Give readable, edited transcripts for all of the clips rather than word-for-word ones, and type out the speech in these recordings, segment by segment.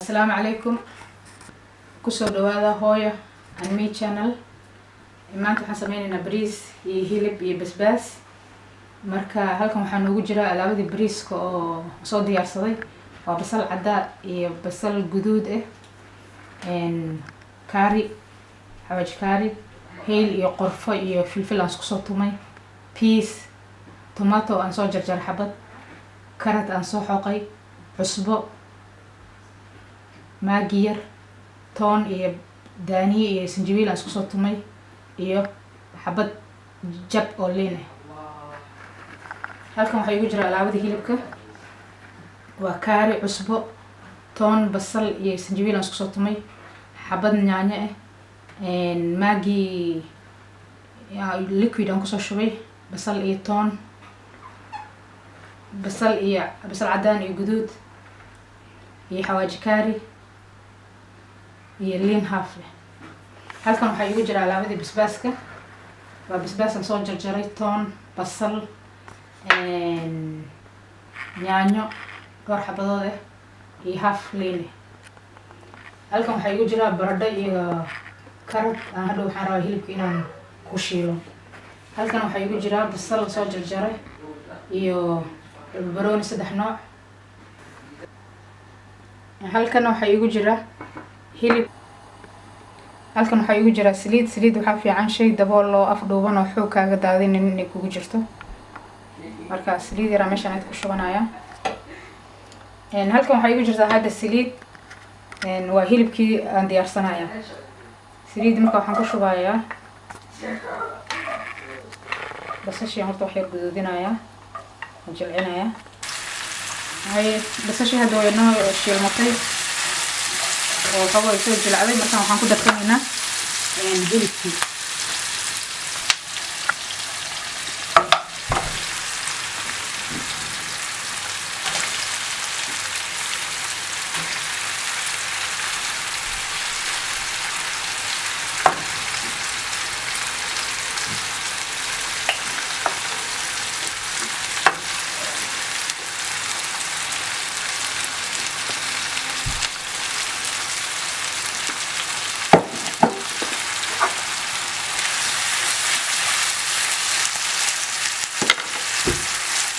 Asalaamu calaykum, kusoo dhawaada Hooyo and Me channel. Maanta waxaan sameyneynaa bariis iyo hilib iyo basbaas. Marka halkan waxaa noogu jira alaabadii bariiska oo soo diyaarsaday: waa basal caddaa iyo basal guduud ah, kaari, xawaaji kaari, hayl iyo qorfo iyo filfil aan isku soo tumay, peas, tomato aan soo jarjaray, xabad carrot aan soo xoqay, cusbo, Maggi yar, toon iyo daaniye iyo sanjabiil aan isku soo tumay, iyo xabad jab oo liin ah. Halkan waxaa igu jira alaabadii hilibka: waa kaari, cusbo, toon, basal iyo sanjabiil aan isku soo tumay, xabad yaanyo ah, Maggi liquid aan kusoo shubay, basal iyo toon, basal iyo basal caddaan iyo guduud iyo xawaaji kaari iyo liin half leh. Halkan waxaa igu jira alaabadii basbaaska: waa basbaas aan soo jarjaray, toon, basal, yaanyo dhowr xabadood ah iyo half liin ah. Halkan waxaa igu jira baradho iyo carrot aan hadhow waxaan rabaa hilibka inaan ku shiilo. Halkan waxaa igu jira basal soo jarjaray iyo barbarooni saddex nooc. Halkan waxaa igu jira hilib. Halkan waxaa igu jira saliid. Saliid waxaa fiican shay dabool oo af dhuuban oo xoog kaaga daadinin inay kugu jirto. Marka saliid yaraa meeshaan aad ku shubanaya. Halkan waxaa igu jirtaa hadda saliid, waa hilibkii aan diyaarsanaya. Saliid marka waxaan ku shubayaa basashii. Horta wax yar guduudinayaa, waan jilcinayaa. Hay, basashii hadda way noo shiilmatay oo xoogo ay soo jilcday. Markaan waxaan ku darsanaynaa hilibkii.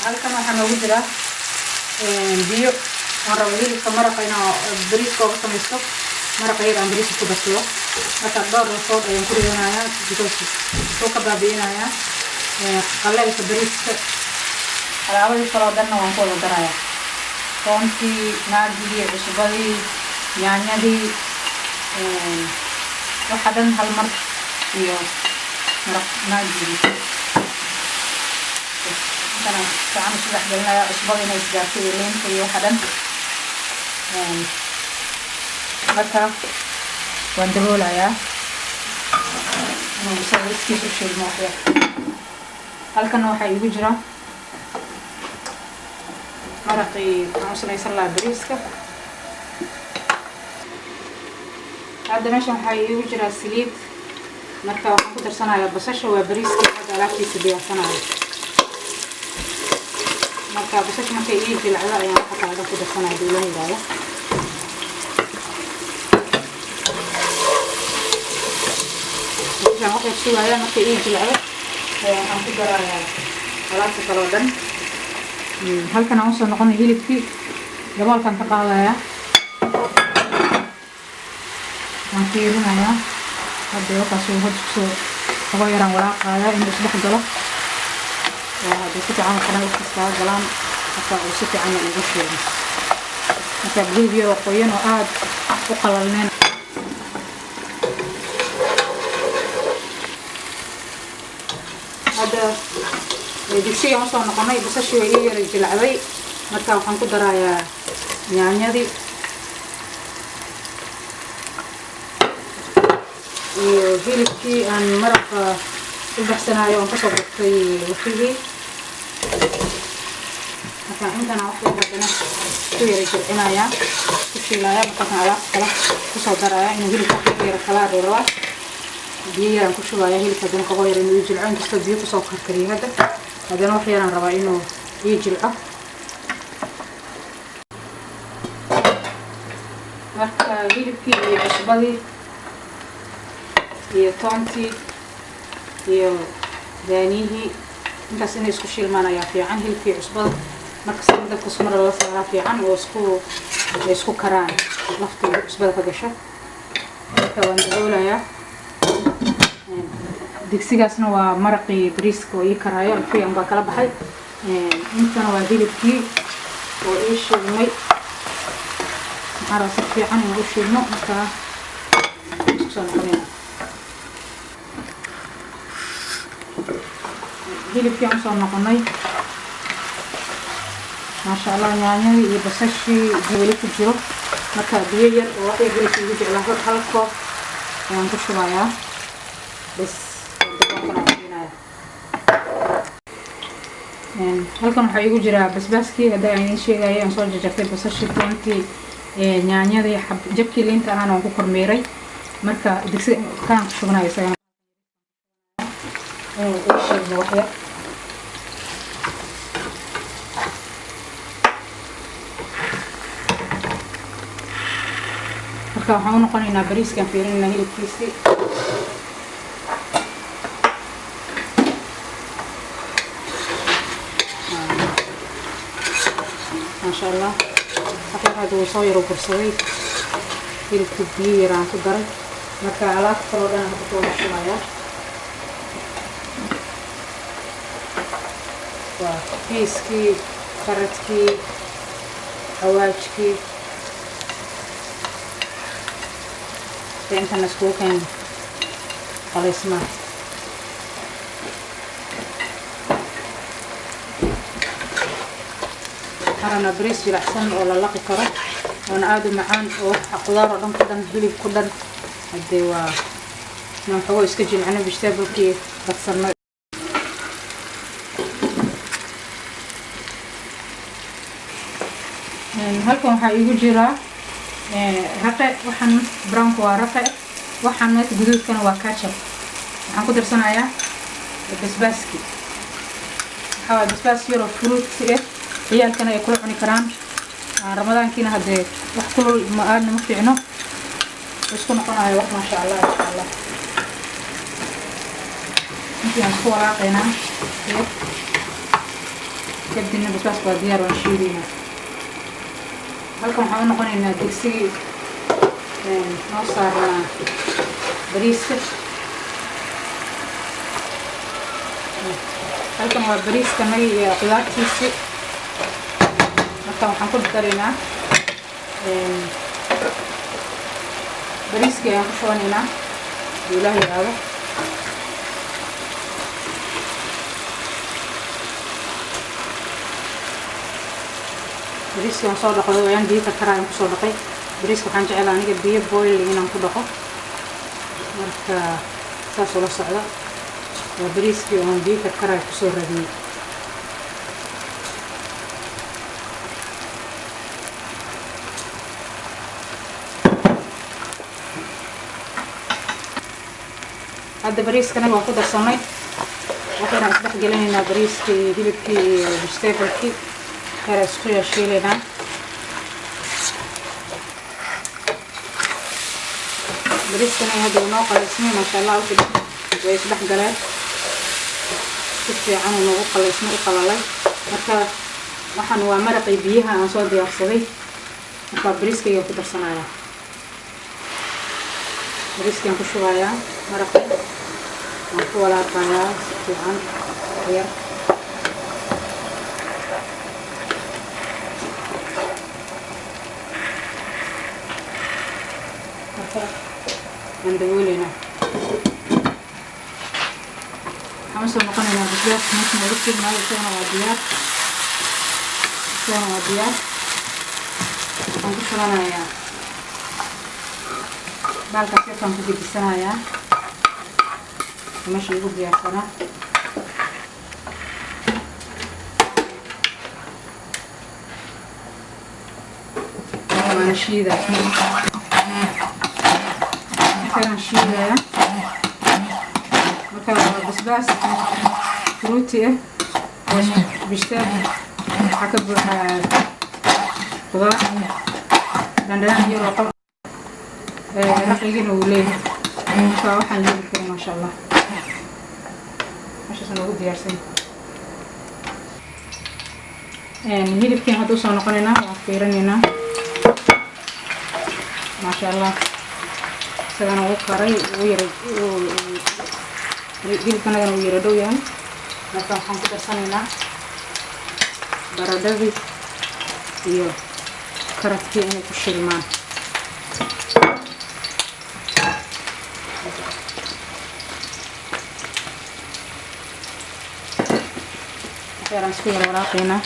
Halkan waxaa noogu jiraa biyo. Waan raba hilibka maraqa inaa bariiska ooga samaysto, maraqa yar aan bariiska ku darsado. Marka dhowr lafood ayaan ku ridanayaa because wuxuu ka baabi'inayaa qaleelka bariiska. Alaabadii kaloo dhanna waan ku wada darayaa: toontii, Maggigii, cusbadii, yaanyadii, waxa dhan hal mar, iyo maraq Maggigii. Intana fiican isu dhex gelinaya, cusbada inay isgaarto iyo liinta iyo waxa dhan. Marka waan daboolayaa inuu isaga iskiis u shiilmo waxyar. Halkana waxaa igu jira maraqii waxaan u samaysan lahaa bariiska. Hadda meeshan waxaa iigu jiraa saliid. Marka waxaan ku darsanayaa basasha. Waa bariiskii hadda alaabtiisa diyaarsanaya. Marka basasha markay ii jilcdo ayaan waxa kale dhan ku darsanaya, hadii loo yidhaahdo. Basashaan waxay sugayaa, markay ii jilcdo ayaa waxaan ku darayaa alaabta kale oo dhan. Halkan aan usoo noqonay hilibkii. Daboolkaan ka qaadayaa, waan fiirinayaa. Hadda wakaas uu hadda kusoo ogo yaraan walaaqayaa inuu isdhex galo oo hadda si fiican waxna wax iskaga galaan. Marka uu si fiican ugu shiilmo, marka hilib yaroo qoyan oo aada u qalalneen. Hadda digsigaan usoo noqonay. Basashii way ii yara jilcday. Marka waxaan ku darayaa yaanyadii iyo hilibkii aan maraqa u baxsanayo oon kasoo gurtay lafihii. Marka intana wax yar haddana ku yara jilcinayaa, ku shiilaya. Markaasaan alaabta kale kusoo daraya. Inuu hilibka wax yar yara kalaa rabaa, biyo yaraan ku shubaya hilibka haddana kogo yar inuu ii jilco. Inkastoo biyo kusoo karkariyo hadda, haddana wax yaraan rabaa inuu ii jilco. Marka hilibkii iyo cusbadii iyo toontii iyo daaniyihii intaas inay isku shiilmaan ayaa fiican. Hilibkii cusbada markasta in dabka sumara lala saaraa fiican oo isku karaan, lafta cusbada ka gasho. Marka waan daboolayaa. Digsigaasna waa maraqii bariiska oo ii karaayo, alfiyan baa kala baxay. Intana waa hilibkii oo ii shiilmay. Maxaa rabaa si fiican inaan u shiilno. Markaa isku soo noqonayna hilibkii aan usoo noqonay. Maasha Allah, yaanyadii iyo basashii weli ku jiro. Marka biyo yar oo wax yar hilibka igu jeclaa, hal koob ayaan ku shubayaa bes. Daboolkan aan siinaya. Halkan waxaa iigu jiraa basbaaskii hadda aan idiin sheegaya aan soo jarjartay, basashii, toontii, yaanyadii, jabkii liinta ahana waan ku kormeeray. Marka digsi kaan ku shubanayo isagana inuu ii shiilmo wax yar. Marka waxaan u noqonaynaa bariiskaan, fiirinaynaa hilibkiisii. Maasha Allah, waxyar hadda wuu soo yaro bursaday hilibkii, biyo yaraan ku daray. Marka alaabta kaloo dhan hadda ku wada shubayaa waa peas-kii, karadkii, xawaajkii. Intana iskugu keen qalaysmaa. Waxaan rabnaa bariis jilicsan oo la laqi karo oona aada u macaan oo qudaar oo dhan ku dhan, hilib ku dhan. Haddee waa inaan xogoo iska jilcino, vegetable-kii badsanno. Halkan waxaa iigu jiraa raqe. Waxaan brown-ka waa raqe, waxaan meesha guduudkana waa ketchup. Waxaan ku darsanayaa basbaaski. Waxaa waay basbaas yaroo fruit ah, ciyaalkana ay kula cuni karaan. Ramadaankiina haddee wax kulul ma aadna ma fiicno, isku noqonayo wax. Maasha Allah, insha Allah, intii aan isku walaaqaynaa yar kadibna basbaaska waa diyaar, waan shiidaynaa. Halkan waxaan u noqonaynaa digsigii noo saarnaa bariiska. Halkan waa bariiska nagi iyo qudaartiisi. Marka waxaan ku daraynaa bariiskii ayaan ku shubanaynaa, haduu Ilaah yiraahdo. Bariiskii waan soo dhaqday, ayaan biyo karkaraa ayaan kusoo dhaqay. Bariiska waxaan jeclaa aniga biyo boil inaan ku dhaqo. Marka saas ula socda, waa bariiskii oon biyo karkaraay kusoo radiyey. Hadda bariiskana waan ku darsanay. Waxayaan isdhex gelinaynaa bariiskii iyo hilibkii iyo vegetable-kii yara isku yeeshiilaynaa. Bariiskana hadda uu noo qalaysmay, maasha Allah. Wixii way isdhex galeen, si fiican uu noogu qalaysmay, u qalalay. Marka waxaan waa maraqii biyaha aan soo diyaarsaday. Marka bariiskaygaan ku darsanayaa, bariiskaan ku shubayaa, maraqii waan ku walaaqayaa si fiican yar. Marka waan dabooleynaa. Waxaan usoo noqonaynaa basbaaska meesha noogu shiidmaayo. Isagana waa diyaar, isagana waa diyaar. Waxaan ku shubanayaa baalkaas yarkaan ku gedisanayaa meesha igu diyaarsanaa. Waana shiidaa, markaan shiidaya. Marka waa basbaas fruity ah oo vegetable, waxaa ka buuxa qudaar dhandhanaan yar oo Raqigina wuu leeyahay. Marka waxaan leeli karin, maasha Allah, meeshaas noogu diyaarsan. Hilibkiin hadda usoo noqonaynaa, waan fiirinaynaa. Maasha Allah, isagana wuu karay, wuu yara, hilibkanagana wuu yara dhow yahay. Marka waxaan ku darsanaynaa baradhadii iyo karadkii inay ku shilmaan. Waxyaraan isku yara walaaqaynaa,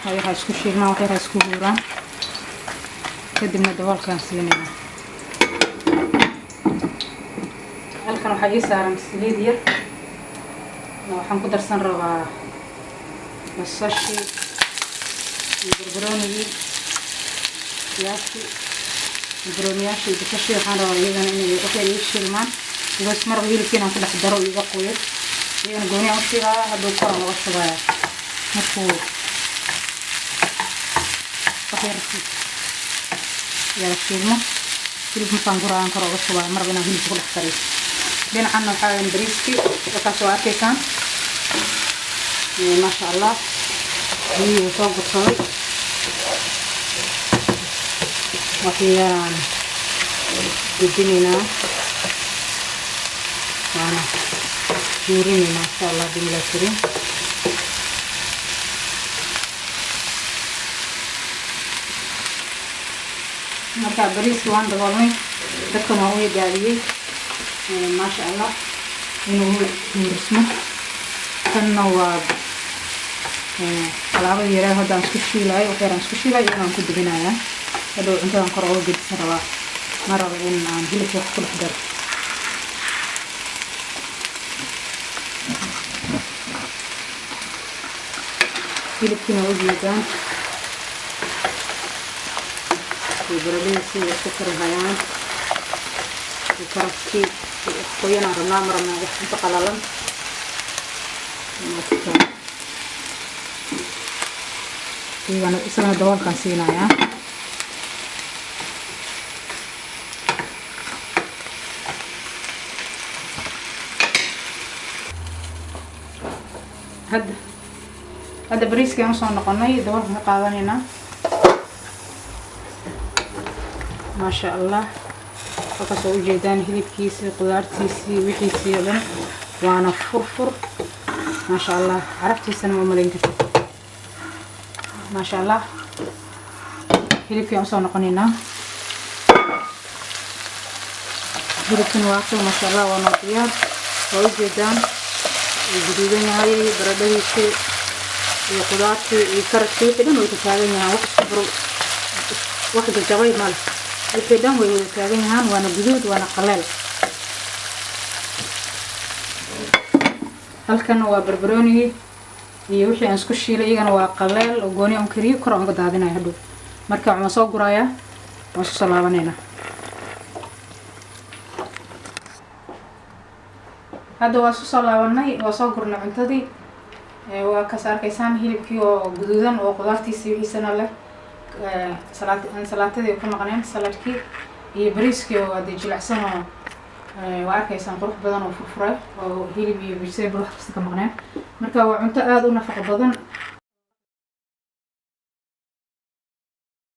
waxyar ha isku shiilmaan, waxyar ha isku huuraan, kadibna daboolkaan siinaynaa. Halkan waxaa ii saaran saliid yar. Waxaan ku darsan rabaa basashii iyo barbaroonigii, yaashii, barbarooniyaashii iyo basashii. Waxaan rabaa iyagana inay waxyar ii shiilmaan, because marba hilibkii inaan ku dhex daro iga qoyo. Iyagana gooni aan u shiilaya, hadduu koran uga shubaya markuu wax yar yara shiilmo. Hilib markaan gurayaan kor uga shubaya, marba inaan hilibka ku dhex kariyo. Dhinacanna waxaa weeyaan bariiskii, halkaas waa arkaysaan. Maasha Allah, biyihii wuu soo gursaday. Waxyaraan gudinaynaa, waana huurinaynaa, insha Allah bismillah kariim. Marka bariiskii waan daboolnay, dadkan waan u gaabiyey, maasha Allah, inuu huurismo. Kanna waa alaabada yaraa hadda aan isku shiilayo, wax yar aan isku shiilayo, iyana aan ku dubinayaa. Hadhow cuntadan kor oga gedisan rabaa, ma rabo in aan hilibka wax ku dhex daro. Hilibkiina waa ujeedaan iyo baradhadiisii way isku kari hayaan iyo karadkii. Qoyanaan rabnaa, ma rabnaa wax cunto qalalan. Marka iyagana isagana daboolkaan siinayaa. Hadda bariiskii aan usoo noqonay, daboolkan ka qaadanaynaa. Maasha Allah, halkaas oo ujeedaan hilibkiisii, qudaartiisii, wixiisii oo dhan, waana furfur. Maasha Allah, caraftiisana ma malayn kartid. Maasha Allah, hilibkii aan usoo noqonaynaa. Hilibkina waa kan, maasha Allah, waa noo diyaar. Waa ujeedaan, wuu guduudan yahay. Baradhadiisii iyo qudaartii iyo karadkii, wixii dhan way ka taagan yahaan. Wax isku buro, wax jajabay male, wixii dhan way wada taagan yahaan. Waana guduud, waana qaleel. Halkan waa barbaroonigii iyo wixii aan isku shiilay, iyagana waa qaleel oo gooni aan kariyo, kor aan uga daadinayo hadhow. Marka waan soo gurayaa, waan isku soo laabanaynaa. Hadda waa isku soo laabanay, waa soo gurnay cuntadii. Waa kas arkaysaan hilibkii oo guduudan oo qudaartiisii wixiisana leh, salaatadii ku maqneen, saladkii iyo bariiskii oo hadee jilicsan oo waa arkaysaan, qurux badan oo furfuray oo hilib iyo vegetable wax kasta ka maqneen. Marka waa cunto aada u nafaqo badan.